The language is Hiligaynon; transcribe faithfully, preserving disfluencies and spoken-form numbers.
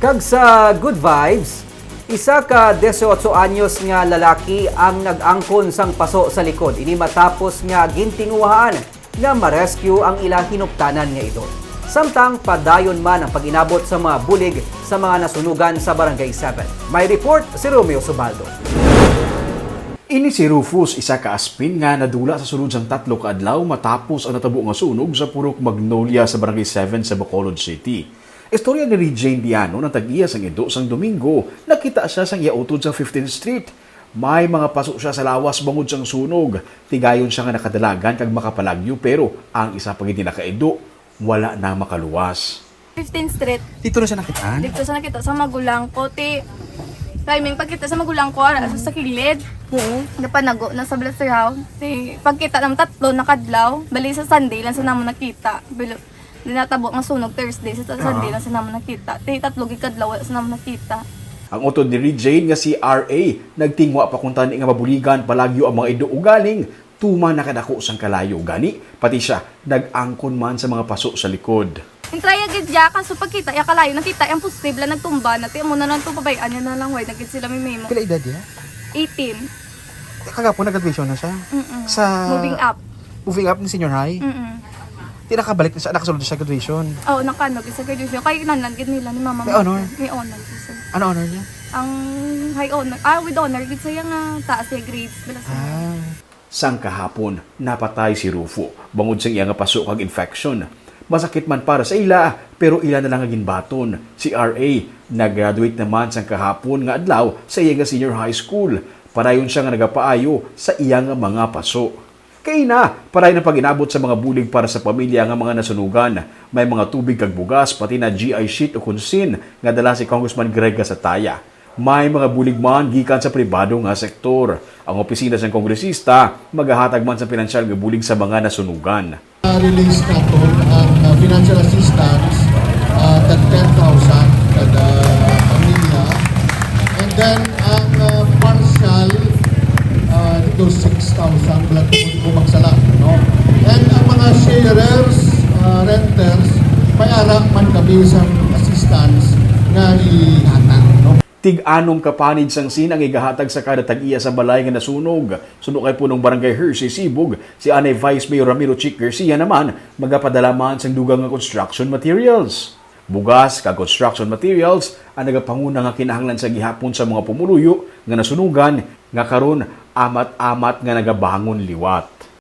Kag sa good vibes, isa ka dieciocho anyos nga lalaki ang nag-angkon sang paso sa likod. Ini matapos nga gintinguhaan nga ma-rescue ang ila hinuptanan nga ido. Samtang padayon man ang pag-inabot sa mga bulig sa mga nasunugan sa Barangay seven. May report si Romeo Subaldo. Ini si Rufus, isa ka aspin nga nadula sa sulod sang tatlo ka adlaw matapos ang natabo nga sunog sa Purok Magnolia sa Barangay seven sa Bacolod City. Istorya ni Jane Diano, ang tag-iya sang ido, sang Domingo, nakita siya sang iya utod sa fifteenth Street. May mga paso siya sa lawas bangod sang sunog. Tigayon siya nga nakadalagan kag makapalagyo, pero ang isa pa gid nila ka ido wala na makaluwas. fifteenth Street. Dito na siya nakita? Dito sa nakita sa magulang ko, ti timing pagkita sa magulang ko, ara sa kilid. Oo. Napanago na sa Blasiraw. Ti pagkita ng tatlo nakadlaw, bali sa Sunday lang sa namo nakita. Bilo, di natabo nga sunog Thursday, sa Sunday lang sa namo nakita. Ti tatlo gid kadlaw wala sa namo nakita. Ang utod ni Jane nga si R A, nagtingwa pa kuntani nga mabuligan palagyo ang mga ido ugaling tuman nakadako sang kalayo. Gani, pati siya nag-angkon man sa mga paso sa likod. Intraya gid ya, kaso pagkita ya kalayo, nakita yang posible nagtumba na, ti amo na lang to, pabayaan niya na lang, way na gid sila may memo. Pila edad niya? eighteen. Kagapon na graduation na siya. Mm-mm. Sa Moving up. Moving up ni senior high. Mm-mm. Di nakabalik na sa, nakasulod siya sa graduation. Oh, nakano gid sa graduation. Kay nanlan gid nila ni mama. May honor? May honor gid siya. Ano honor niya? Ang high honor, ah, with honor gid siya nga taas siya grades, bala siya. Ah. Sang kahapon, napatay si Rufo bangod sang iya nga paso kag infection. Masakit man para sa ila, pero ila na lang nga ginbaton. Si R A, nag-graduate naman sang kahapon nga adlaw sa iya nga senior high school. Padayon siya nga nagapaayo sa iya nga mga paso. Kaina, padayon ang pag-inabot sa mga bulig para sa pamilya nga mga nasunugan. May mga tubig kag bugas, pati na G I sheet o kunsin nga dala si Congressman Greg Gasataya. May mga bulig man gikan sa pribado nga sektor. Ang opisina sang kongresista magahatag man sa pinansyal nga bulig sa mga nasunugan. Release nato ang uh, financial assistance uh, tag ten thousand kada pamilya. And then ang uh, partial uh, dito six thousand, wala ko ko magsala, no? And ang mga sharers, uh, renters, may ara man kami sa assistance nga ihatag, no? Tig-anom ka panid sang sin ang igahatag sa kada tag-iya sa balay nga nasunog. Suno kay punong barangay Hershey Sibog, si anay Vice Mayor Ramiro Chick Garcia naman magapadala man sang dugang nga construction materials. Bugas kag construction materials ang nagapanguna nga kinahanglan sa gihapon sa mga pumuluyo nga nasunugan, nga karon amat-amat nga nagabangon liwat.